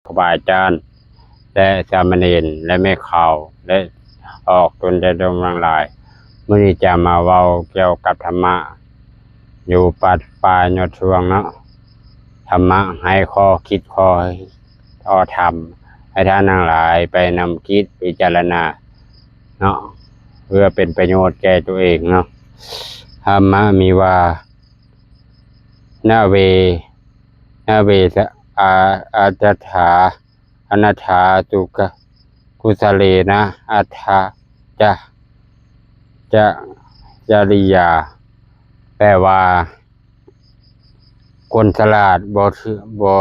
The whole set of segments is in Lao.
ຄູບາອາຈານ ແລະ ສາມະເນນ ແລະ ແມ່ຂາວ ແລະ ອອກຕົນແດ່ດອມທັງຫຼາຍ. ມື້ນີ້ຈະມາເວົ້າກ່ຽວກັບທຳມະ ຢູ່ວັດປ່າຍອດຊ່ວງເນາະ. ທຳມະໃຫ້ຂໍ້ຄິດ ຂໍ້ ຂໍ້ທຳ ໃຫ້ທ່ານທັງຫຼາຍໄປນຳຄິດພິຈາລະນາເນາະ ເພື່ອເປັນປະໂຫຍດແກ່ຕົວເອງເນາະ. ທຳມະມີວ່າ ນະເວ ນະເວ ອາ ອາຈັດຖາ ອະນັດຖາ ສຸກະ ກຸສະເລນະ ອັດຖະ ຈະ ຈະ ຈະລິຍາ ແປວ່າ ຄົນສະຫຼາດບໍ່ຖືກ ບໍ່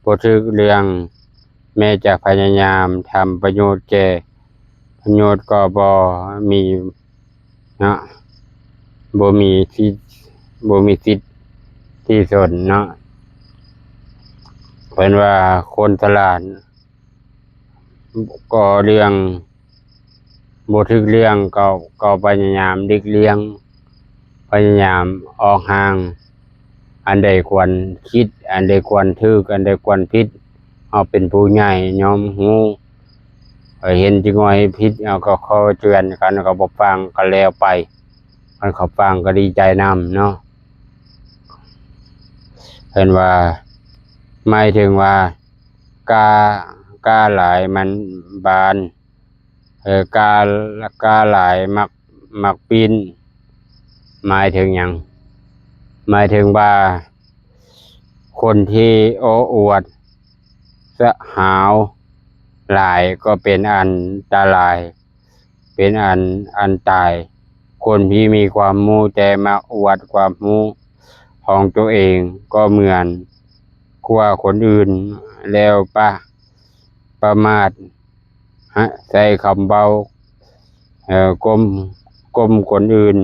ບໍ່ຖືກເລື່ອງ ແມ້ຈະພະຍາຍາມທຳປະໂຫຍດແກ່ ປະໂຫຍດກໍບໍ່ມີເນາະ ບໍ່ມີສິດ ບໍ່ມີສິດທີ່ສົນເນາະ. ເພິ່ນວ່າຄົນສະຫຼາດກໍເລື່ອງ ບໍ່ຖືກເລື່ອງ ກໍ ກໍພະຍາຍາມຫຼີກລ່ຽງ ພະຍາຍາມອອກຫ່າງ. ອັນໃດຄວນຜິດ ອັນໃດຄວນຖືກ ອັນໃດຄວນຜິດ ເຮົາເປັນຜູ້ໃຫຍ່ຍອມຮູ້. ເອີ ເຫັນຈິງວ່າເຮັດຜິດ ເຮົາກໍຂໍເຕືອນ ຄັນເຂົາບໍ່ຟັງກໍແລ້ວໄປ ຄັນເຂົາຟັງກໍດີໃຈນຳເນາະ. ເພິ່ນວ່າ ໝາຍເຖິງວ່າ ກ້າ ກ້າຫຼາຍມັນບານ ເອີ ກ້າ ກ້າຫຼາຍມັກ ມັກປີ້ນ. ໝາຍເຖິງຫຍັງ? ໝາຍເຖິງວ່າ ຄົນທີ່ໂອ້ອວດສະຫາວຫຼາຍກໍເປັນອັນຕະລາຍ ເປັນອັນ ອັນຕາຍ. ຄົນທີ່ມີຄວາມຮູ້ແຕ່ມັກອວດຄວາມຮູ້ຂອງຕົວເອງ ກໍເໝືອນຂົວຄົນອື່ນ ແລ້ວປະ ປະໝາດ ໃຊ້ຄຳເວົ້າ ເອີ ກົ້ມ ກົ້ມຄົນອື່ນ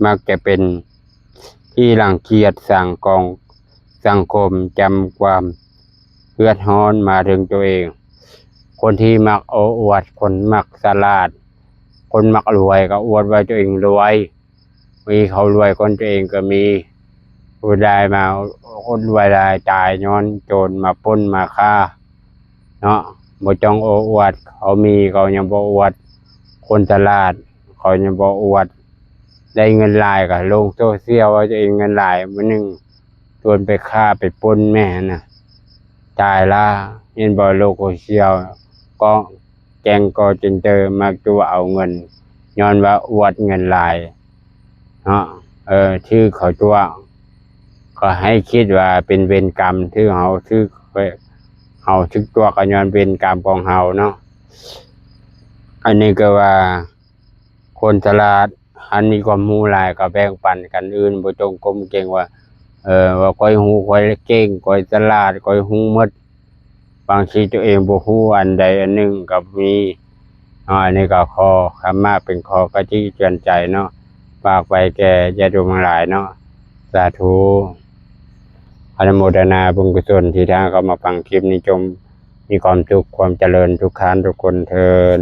ມັກຈະເປັນທີ່ລັງກຽດສັງກອງ ສັງຄົມ ຈຳຄວາມເດືອດຮ້ອນມາເຖິງຕົວເອງ. ຄົນທີ່ມັກໂອ້ອວດ ຄົນມັກສະຫຼາດ ຄົນມັກລວຍ ກໍອວດວ່າຕົວເອງລວຍ. ມີເຂົາລວຍກວ່າຕົວເອງກໍມີ. ຜູ້ໃດມາຄົນລວຍຫຼາຍຕາຍຍ້ອນໂຈນມາປຸ້ນມາຂ້າເນາະ. ບໍ່ຕ້ອງໂອ້ອວດ ເຂົາມີເຂົາຍັງບໍ່ອວດ. ຄົນສະຫຼາດເຂົາຍັງບໍ່ອວດ. ໄດ້ເງິນຫຼາຍກໍລົງໂຊຊຽວວ່າຕົວເອງເງິນຫຼາຍ. ມື້ໜຶ່ງໂຈນໄປຂ້າໄປປຸ້ນແມ່ນນະ ຕາຍລະ. ເຫັນບໍ່ ໂລກໂຊຊຽວ ກໍ ແກ້ງຄໍເຊັນເຕີມັກຕົວະເອົາເງິນ ຍ້ອນວ່າອວດເງິນຫຼາຍເນາະ. ເອີ ຖືກເຂົາຕົວະ ກໍໃຫ້ຄິດວ່າເປັນເວນກຳ ຖືກເຮົາ ຖືກ ເຮົາຖືກຕົວະ ກໍຍ້ອນເວນກຳຂອງເຮົາເນາະ. ອັນນີ້ກໍວ່າ ຄົນສະຫຼາດ ຄັນມີຄວາມຮູ້ຫຼາຍກໍແບ່ງປັນກັນອື່ນ ບໍ່ຈົ່ງກົມເກັ່ງວ່າ ເອີ ວ່າຂ້ອຍຮູ້ ຂ້ອຍເກັ່ງ ຂ້ອຍສະຫຼາດ ຂ້ອຍຮູ້ໝົດ. ບາງທີຕົວເອງບໍ່ຮູ້ອັນໃດອັນໜຶ່ງກໍມີເນາະ. ອັນນີ້ກໍຂໍຄຳມາເປັນຂໍ້ກະຕິເຕືອນໃຈເນາະ ຝາກໄວ້ແກ່ຍາດໂຍມທັງຫຼາຍເນາະ. ສາທຸ ອະນຸໂມທະນາບຸນກຸສົນທີ່ທ່ານເຂົ້າມາຟັງຄລິບນີ້ ຈົ່ງມີຄວາມສຸກຄວາມຈະເລີນທຸກທ່ານທຸກຄົນເທີ້ນ.